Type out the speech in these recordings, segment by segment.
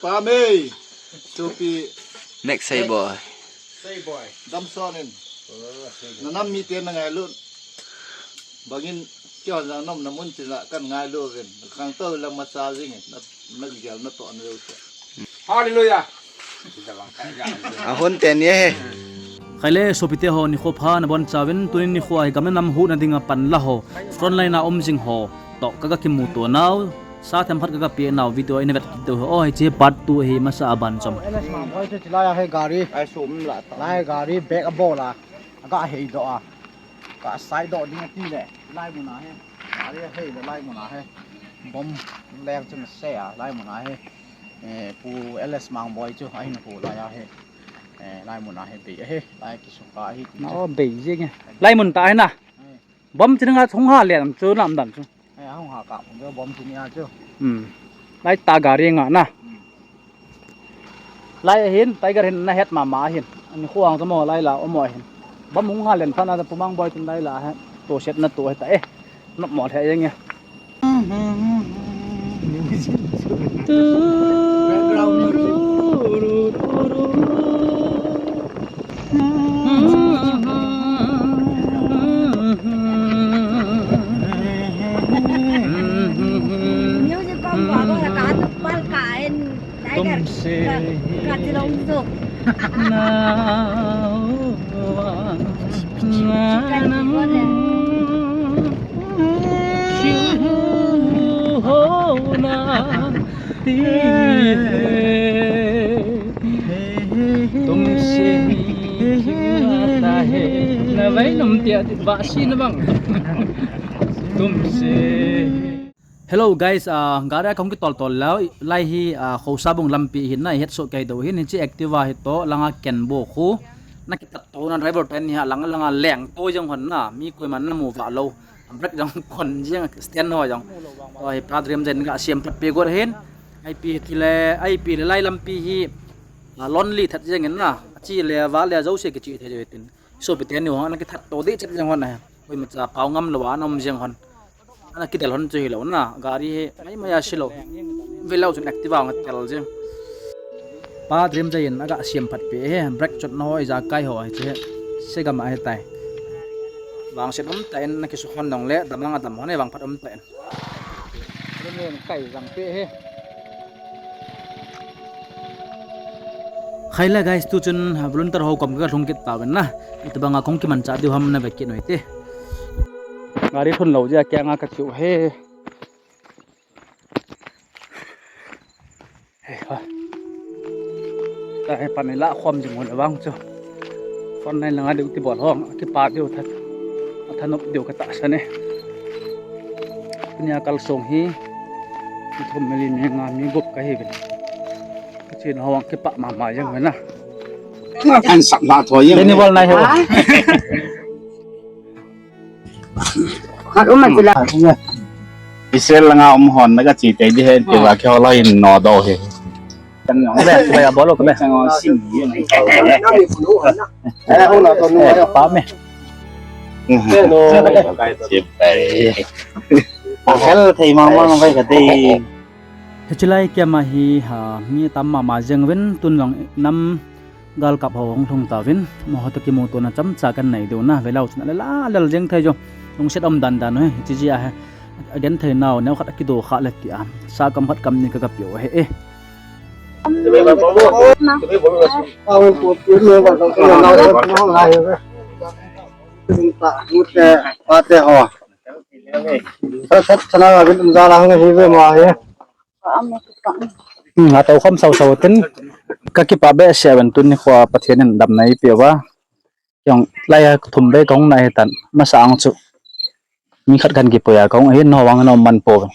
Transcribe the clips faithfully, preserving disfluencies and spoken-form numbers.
Pamei, Tupi. Next say boy. Say boy. Damson in. Na nam mite na ngailut. Bangin kio na nom na mun tina kan ngailu vin. Khangtou lang macha jing in. Na, na gel na to an veu. Hallelujah. Ahon teni he. Khaile sopite ho, nikho pha nabonchauvin, tuni nikho hi gam le nam huhna dinga panla ho, frontline a um jing ho toh kaga kimuto nau, sa themkhat kaga pe nau video ina vet kit diu ho, hiche part two hi masa a ban chom. L S Mangboi chu chilai a hi gari. Ai sum la ta. Lai gari bag abol a. Aga hei doh a. Ka side doh ding ati le. Lai mun a hi. Gari ahei le lai mun a hi. Bomb leng chun se a lai mun a hi. Eh, Pu L S Mangboi chu ahin hu lai a hi. Eh, lai mun a hi bei a hi. Lai kisuka a hi ti chu. Oh, bei jing e. Lai mun ta hi na. Eh. Bomb chu nga hung ha le chu lam dan chu. Eh, hung ha ka bomb chu ni a chu. Hmm. Lai ta gari nga na. Hmm. Lai ahin, Tiger hin na het mama ahin. Ani khuang tamo lai la omo ahin. Bam hung ha len phan a Pu Mangboi tun lai la he. To set na to he ta e. Nop mo the yang ya. Background music. Music kom ko ko la ka tu pal ka en. Tuumse hi na ho na ti he. Tuumse hi na ta he. Na vai nom tia ti ba si na bang. Tuumse. Hello guys, ah, gari a kahung kitol tol lou, lai hi, ah, Khousabung lampi hi na, het soh kei dou hin, hiche Activa hi toh, langa ken bo khu, na kitat to na driver ten ni ha, lang, langa leng to jong hon na, mi koima na mu va lou, brake jong kon jeng, stand ho jong, to hi pa dream jen ga siam phat pe got hin, ipi ti le, ipi le lai lampi hi, ah, lonely that jeng in na, chi le va le jouse kichi the jo tin, sopite ni ho, na kithat to de chet jeng hon na, koima cha pao ngam lou va, na um jeng hon. Ana kidel hon chu hilou na, gari hi mai mai a silou. Velou chun Activa nga tel jing. Pa dream jai in aga siam phat pe he, brake chot na ho, ijakai ho hi che. Se gam a he tai. Vang set um ta in na kisu hon dong le, dam lang a dam hon e vang phat um ta in. Kai jang pe he. Khaile guys, tu chun, ah, volunteer ho kom ka lhung kit tauvin na. Itobanga kong kimanchah diu ham na ve kit noi te. Gari thun lou jeh a kiang a ka kiu he. He ha. Ta he pan la khom jing hon vang chu. Phone line langa duty bol ho, kipa diu that. Athanop diu ka tahsan e. Tunia kalsong hi. Mi thum mi li mi nga mi gup ka hi uvin. Chin ho ang kipah mama jeng ve na. Kan sap la tho jeng. Deni bol nai ho. Khat um a chila. Israel langa um hon na ka chi te di he ti va ke ho la in no do he. Kan no le ba ya bolo ko le. Chang o sim ni. Eh, ho na to nu. Eh, pa me. Chi pe. Ahel thei mang mang vai ka te. Hiche lai kiam a hi, ha, mi tam mama jeng uvin, tun jong nam galkap ho hung lhung tauvin, amaho toh kimutona chomcha kan nei diu na, velou chun alel alel jeng thei jo, lungset um dan dan u hi, hiche jeh a hi, agenthei nau, neo khat akido kha le tia, sa kam khat kam ni ka ka peo hi e. Sa, sa, sa, na, bin, um, za, la, hung, hi, ve, ma, hi. Hmm, ato khom sau sau tin, ka kipah behseh uvin tuni khoa Pathen in damna eipeh uva. Jong lai a thum vei kahung na hitan, masang chu. Mi khat kan kipui a kahung ahin, nao vang nao man pouvin.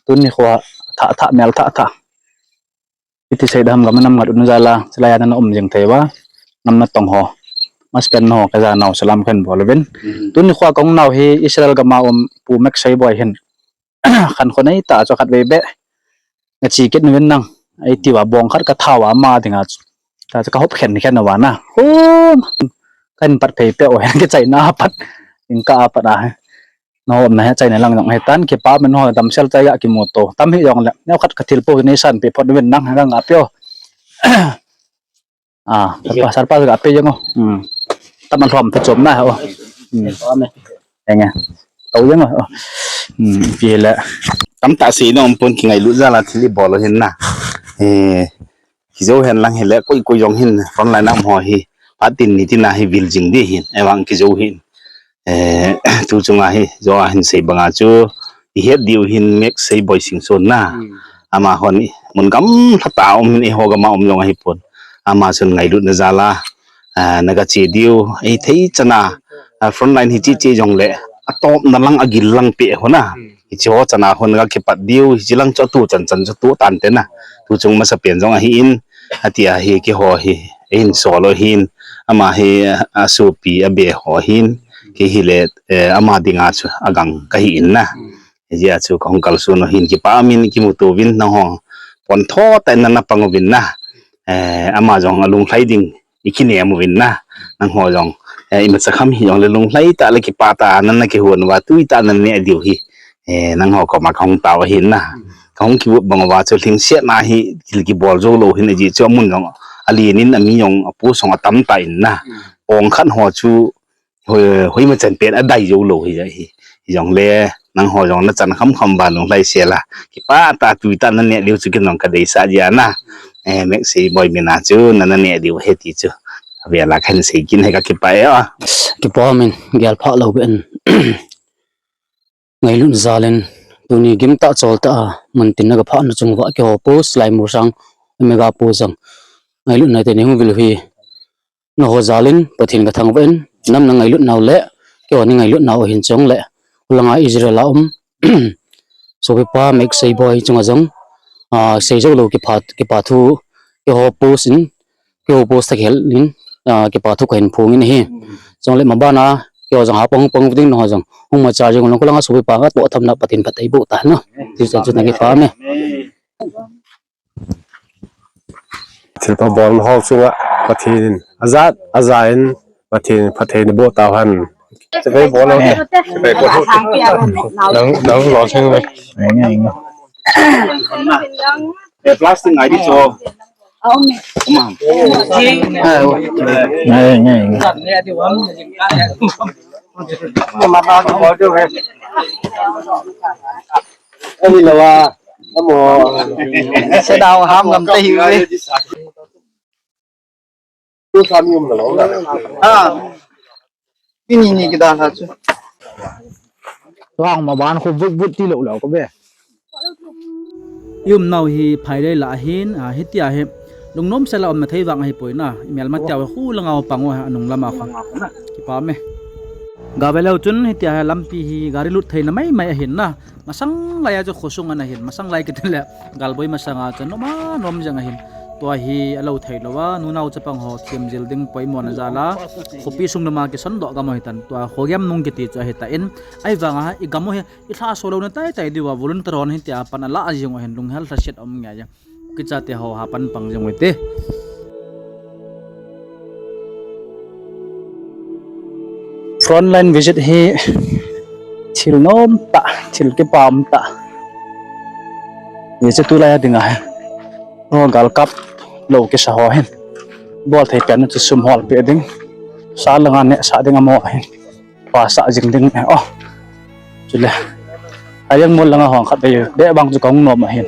Tuni khoa thah thah mel thah thah. Iti sei dam gam nam ngat un jal a, chulai a na um jing thei uva. Nam natong ho. Mas pen ho, ka ja nau salam khen bol uvin. Hmm. Tuni khoa kahung nau hi Israel gam a um Pu Mek Sei Boi hin. Khankho nei tah chu khat vei beh. Nga chi kit uvin nang. Eiti uva bong khat ka thau a ama dinga chu. Ta chu ka hop khen khen uva na. Hum. Kan pat phei peh u hen kichaina a pat. Ing ka a pat a. Nangho umna hi achaina lang jong ahitan, kipa umin nangho damsel chai a kimuto. Tam hijongle, neokhat kathil po hi neisanpeh phot uvin nang, nang ape o. Ah, sarpa, sarpa ga ape jeng o. Hmm. Tam alhom ta chom na o. Hmm. Enge. Tao jeng o. Hmm, pi le. Tamtah sei nom pon kingailut jal a thil ibol u hin na. Eh, kijou hen lang hile koi koi jong hin frontline a um ho hi. Phat tin ni tin a hi vil jing ding hin. Ahivang kijou hin. Eh, tu chunga hi, jo a hin sei banga chu, ihet diu hin Mek Seiboi Singson na. Hmm. Amahon i, mun gamlha tah a um hin eiho gam a um jong ahipon. Ama chun ngailutna jal a, ah, naga che diu, eithei chan a, ah, frontline hi che che jongle, atopna lang agil lang peh ho na. Hmm. Hiche ho chan a hon ga kipat diu, hiche lang chu atu chan chan chu tu tante na. Tu chung masapen jong ahin, atia hi keiho hi, eihin sol u hin, ama hi, asopi, abe ho hin, kei hile, eh, ama dinga chu agang kahi in na. Hijeh a chu kahung kalson u hin kipa umin kimuto uvin nangho. Pontho tah in nana pang uvin na. Eh, ama jong alunglhai ding, ikinem uvin na. Nangho jong, eh, imacha kham hijongle lunglhai tah le kipa tah a nana kihon uva, tui tah nana neh diu hi. Eh, nangho koma kahung tao ahin na. Kahung kivup bang uva chu lhingset na hi thil kibol jou lou hin ajeh chu amun jong alen in ami jong apost jong atam tan na. Ong khat ho chu hoi, hoima chan pen adai jou lou hi, hi. Hijongle nangho jong nachan kham kham uva lunglhai sel a. Kipa tah tui tah naneh diu chu ken jong kadeisah jeh a na. Eh, Mek Seiboi min a chu nana neh diu ahi ti chu. Avel a kahin sei kit ahi, kakipah e o. Kipa umin, gel phah lou ben. Ngailut jal in, tuni gim tah chol tah a, mun tin na gaphah na chung uva keiho post Laimursang, Omega post jong. Ngailutna teni hung vil u hi. Nangho jal in, Pathen kathangvah in, nam nangailut nau le, keiho neingailut nau ahin chong le. Khulanga Israel a um. Sopipa Mek Seiboi chunga jong, ah, sei jou lou kipa, kipa thu, keiho post in, keiho post thakhat in, ah, kipa thu kahin phong in ahi. Chule mabana, keiho jong ha pang pang ding nangho jong. Hung machal jing u lang khulanga sopipa nga toh tham na Pathen phatthei boh ta no. Ti chan chu na kipa me. Thilpha bolna ho chunga Pathen in ajat, aja in Pathen in phatthei naboh tauhen. Chibai bol lo. Chibai bol lo. Nang, nang lo sing le. Ngai, ngai, ngai. Eh, plastic ngai di cho. Aum. Aum. Ngai, ngai, ngai. Ani lawa. Amo. Sedang ham ngam tahi we. Tu sami um na lo na. Ah. Ini ni kita ha chu. Tuang ma ban khu vut vut ti lo lo ko be. I umnau hi phailei lah ahin, ah, hitia hi lungnom sela umna thei vang ahipoi na, i melma tia khu langa pang u anung lama khu. Kipa me. Gave leu chun hitia hi lampi hi gari lut theina mai mai ahin na. Masang lai a chu khosung ana hin, masang lai kiti le, galboi masang a chu nom a nom jeng ahin. Tua hi alo thei lou a, nunau chapang ho themjil ding poimo na jal a, khopi sung lama kisan doh gam ahitan, tua khogem nung kiti chu ahitan, ahivang a, i gam u hi, i lhahsam louna tai tai diu a, volunteer hon hitia pan ala jing u ahin, lunghel lhaset um nge a. Kichate ho ha pan pang jing u hite. Frontline visit hi thil nom tah, thil kipa um tah. Hiche tulai a dinga hi. O, galkap lou kisa ho hin. Bol thei pen chu sum hol peh ding. Sa langa nehsah ding amaho hin. Pasah jing ding e o. Chule. Ajang mol langa hung khat vei beh bang chu kahung nom ahin.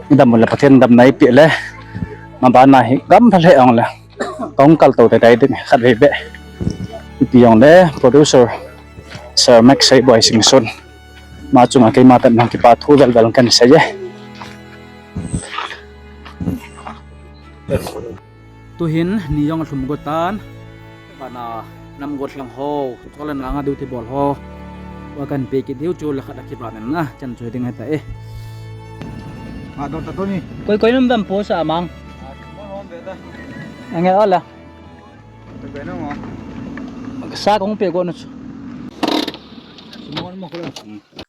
Idam le Pathen damna eipeh le. Mabana hi gam pha le ong le. Kahung kal to te dai ding khat vei beh. Ipi ong le producer Sir Max Seiboi Singson. Ma chunga keima tah in kipa thu vel vel kan sei e. Tuhin ni jong alhum go tan, bana nam go lhang ho, chule nanga duty bol ho. Tua kan pe kit diu chu la khat a kiban in na, chan chu ding hita e. Ma do ta to ni. Koi koi nam dam po sa mang. Ange ala. Sa kong pe go na chu.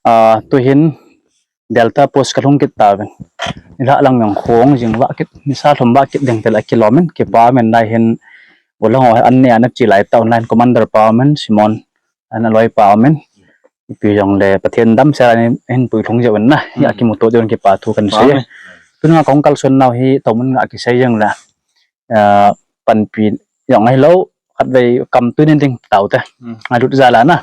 Ah, tuhin Delta Post kalhung kit tauvin. Nilhah lang jong khong jing vah kit, nisa lhum vah kit ding tile kilom in, kipa umin lai hin, ulang ho an ne ana chi lai ta online commander pa umin, Simon, ana loi pa umin. Ipi jong le Pathen damsel a hin puilhung jeh un na. Hi a kimuto jeh un kipa thu kan sei. Tuni a kong kalson nau hi tomun a kisei jeng le. Panpi jong ahilou, khatvei kam tuni ding taute. Ngailut jal a na.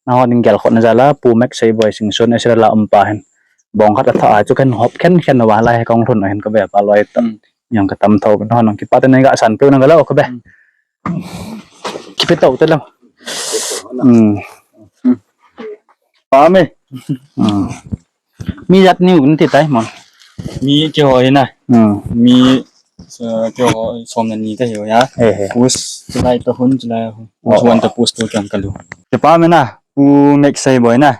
Nangho ding gelkhohna jal a, Pu Mek Seiboi Singson Israel a um pa hin. Bong khat atha a chu kan hop khen khen uva lai kong lhun a hin ka ve pa loi ta. Jong ka tam tho, nangho nang kipa te nei ga san peu na ga lo ka ve. Kipe to te lang. Pa me. Mi jat ni un ti tai mon. Mi keiho hi na. Mi, eh, keiho som le ni kahi uve. He, he. Post chulai ta hun chulai. Post one ta post two kang kalu. Kipa me na, Pu Mek Seiboi na.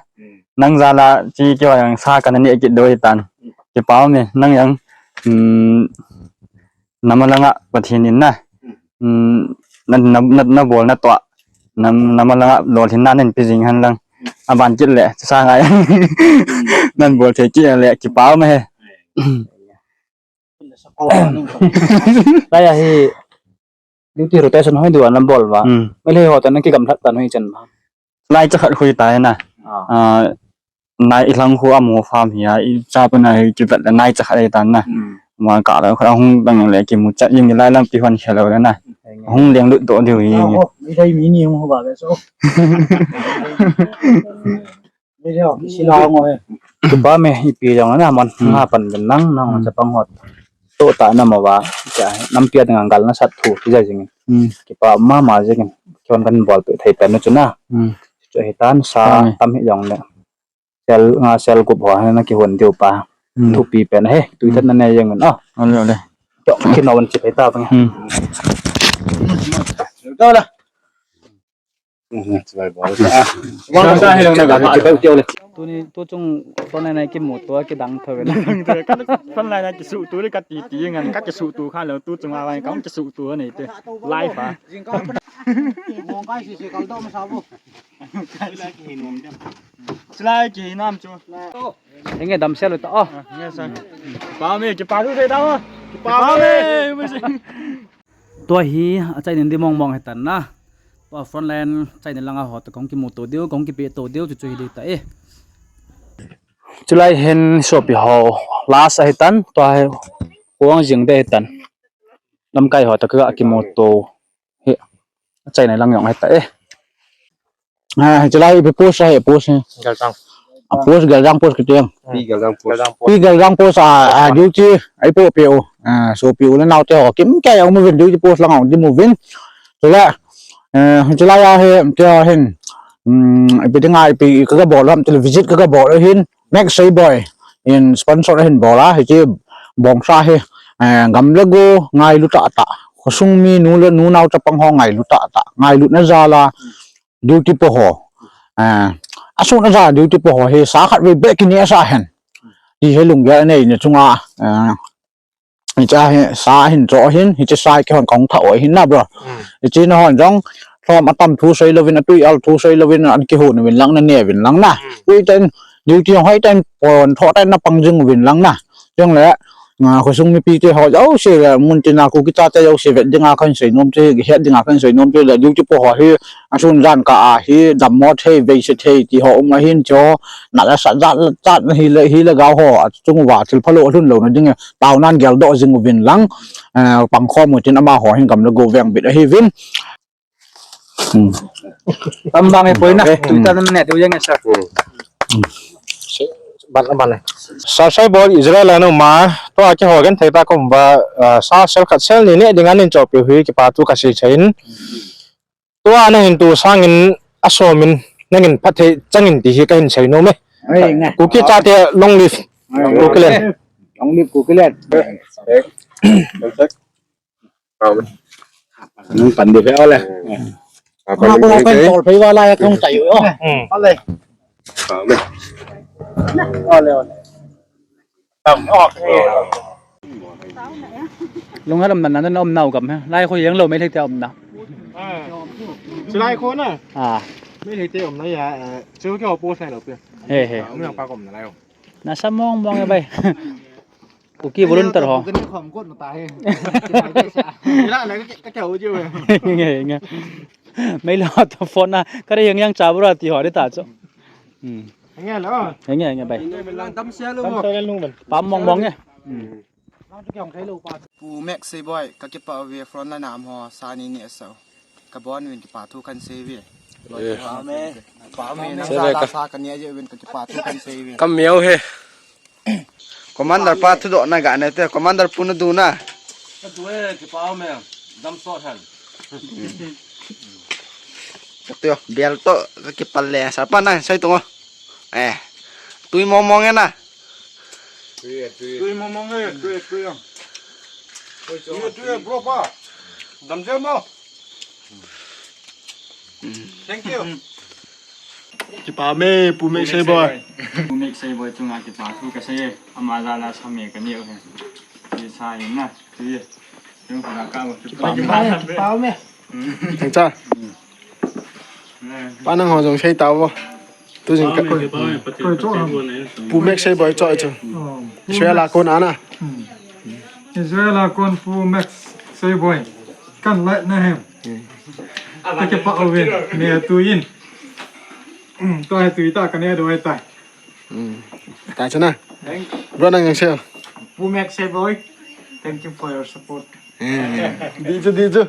Nang jal a chi keiho jong sa kana neh kit diu hitan. Kipa me, nang jong, um, Namalanga Pathen in na, um, na, na, na, nabol natoh, nam, namalanga lolhinna nahin pe jing hen lang. Aban kit le, sa ngai. Nan bol thei kit le, kipa um e. Lai a hi, duty rotation hoi diu a nan bol uva. Meilhei ho toh nan kigamlat tan hoi chan ma. Nai chakhat hui ta na. Ah, nai i lang khu amo farm hi a, i cha pu nai kivet le nai chakhat ai tan na. Ma ka la khu hung dang le kimu chat jing lai lampi hon khel le na. Hung leng lut doh diu hi. Ah, oh, mi dai mi ni hung ho ba be so. Mi dai, si la ngo he. Kipa me ipi jong na mon. Nga pan ben nang nang chapang hot. To ta na ma ba. Cha, nampi a ding a gal na sat thu ki ja jing. Kipa mama jing. Keiman kan bol pe thei pen chu na. Chu hitan sa tam hi jong le. Sel nga sel gup ho na kihon diu pa. Thupi pen he. Tui that na ne jeng un. Ah. Ole, ole. Cho, kino wan chi pai ta pa. To la. Tuni, tu chung frontline a kimuto a kidang tho ve na. Frontline a kisuhto le kati ti ngan, ka kisuhto kha lou, tu chung a vai ka kisuhto nei te. Live a. Chulai kihi nam chu. Henge damsel u ta o. Nge sa. Pa me, kipa thu thei ta o. Kipa me. Tua hi achaina ding mong mong hitan na. Tua frontline chaina langa ho toh kong kimuto diu, kong kipeto diu, chu chu hi ding ta e. Chulai hin sopi ho last ahitan, tua hi huang jing ding ahitan. Lamkai ho toh ka kimuto hi achaina lang jong hita e. Ah, chulai ipi post ahi, post hi. Galjang. A post, Galjang post kiti. Pi Galjang post. Pi Galjang post, ah, duty, ai po pe u. Ah, sopi u le naote ho, kimkei a um uvin duty post lang a um uvin. Chule, eh, chulai a hi, tia hin. Um, ipi dinga, ipi ka ga bol ham, chule visit ka ga bol hin. Mek Seiboi in sponsor ahin bol a, hiche bongsa hi, eh, gam le go ngailu tah tah. Khosung mi nu le nu nao chapang ho ngailu tah tah. Ngailutna jal a duty po ho. Eh, asun a jal a duty po ho hi sa khat vei beh kineh sa hen. Ti hi lunggel anei na chunga, eh, Hiche hi sa hin cho hin, hiche sa hi keihon kahung thah u ahin na bro. Hiche nahon jong, lhom atam thu sei louvin, atui al thu sei louvin, an kihon uvin lang, nane uvin lang na. Ui ten, duty hong hoi ten, pon tho ten napang jing uvin lang na. Jong le, nga khosung mipi te ho, jouse le, mun tina Kuki chate jouse vet dinga kahin sei nom che, het dinga kahin sei nom che le, duty po ho hi, asun jan kah a hi, dammo thei, veise thei, ti ho um ahin cho, na la sa jat, jat hi le, hi le gao ho, achung uva, thil phalou, alhun louna ding, Tao nan geldoh jing uvin lang, eh, pangkhom utin amaho hin gam le go vengbit ahiuvin. Hmm. Tam bang e poi na, eh, tu ta na ne tu jeng e sir. Hmm. Ban, ban e. Sir Seiboi Israel a na um a, tua keiho genthei tah a ka um uva, eh, sa sel khat sel ni neh ding ahin chohpeh u hi kipa thu kasei chai in. Tua nahin toh sangin asomin nangin phatthei changin ti hi kahin sei nom e. Ai, nge. Kuki chate long live. Ai, Kuki land. Long live Kuki land. Nang pan di phe ole. Ako ko pen tol phe wala ya kong tayo. Hmm. Ole. Ole, ole. Lunghel umna, na, na umna u gam he. Lai khu jeng lou Meitei te umna. Ah. Chulai khu na. Ah. Meitei te umna ya, eh, chu keiho post nai lou pi. He, he. Umna pa ko umna lai o. Nasa mong mong e bai. Kuki volunteer ho. Ila na ka, ka, ka ho ji we. Nge, nge. Meilhei to phone na, ka re yang yang cha bura ti ho de ta chu. Hmm. Henge lo. Henge, henge, bai. Lang dam sia lo. Dam sia lo, ban. Pam mong mong e. Hmm. Lang chu kiong thei lo pa. Pu Max Seiboi, kakipah uve, frontline a um ho, sa nei neh sau. Kabon uvin kipa thu kahin sei uve. Eh. Pame. Pame, nang sa la sa kaneh jeh uvin kakipa thu kahin sei uve. Kameo he. Commander pa thudoh na ga ne te, Commander pu na du na. Ka du e, kipa ume, dam sot hen. Ka tu, bel to, ka kipal le, sa pa na, sai tungo. Eh, tui mong mong e na. Tui mong mong e, tui, tui. Tui, tui, bro pa. Dam jel mo. Thank you. Kipa me, Pu Max Seiboi. Pu Max Seiboi chunga kipa thu kasei e. Ama jal a sa me kaneh u he. Ti sa hin na. Ti. Chung kha ka bo. Kipa me. Kipa me. Thank you. Pa nang ho jong sei tao vo. Tu jing ka. Pu Max Seiboi choi chu. Israel a kon a na. Israel a kon Pu Max Seiboi. Kan lai na hem. Kakipah uve, me tui in. Hmm, tua hi tui ta kaneh doh tai. Hmm. Tai chu na. Bro nang jong sei. Pu Max Seiboi, thank you for your support. Hmm. Di chu, di chu.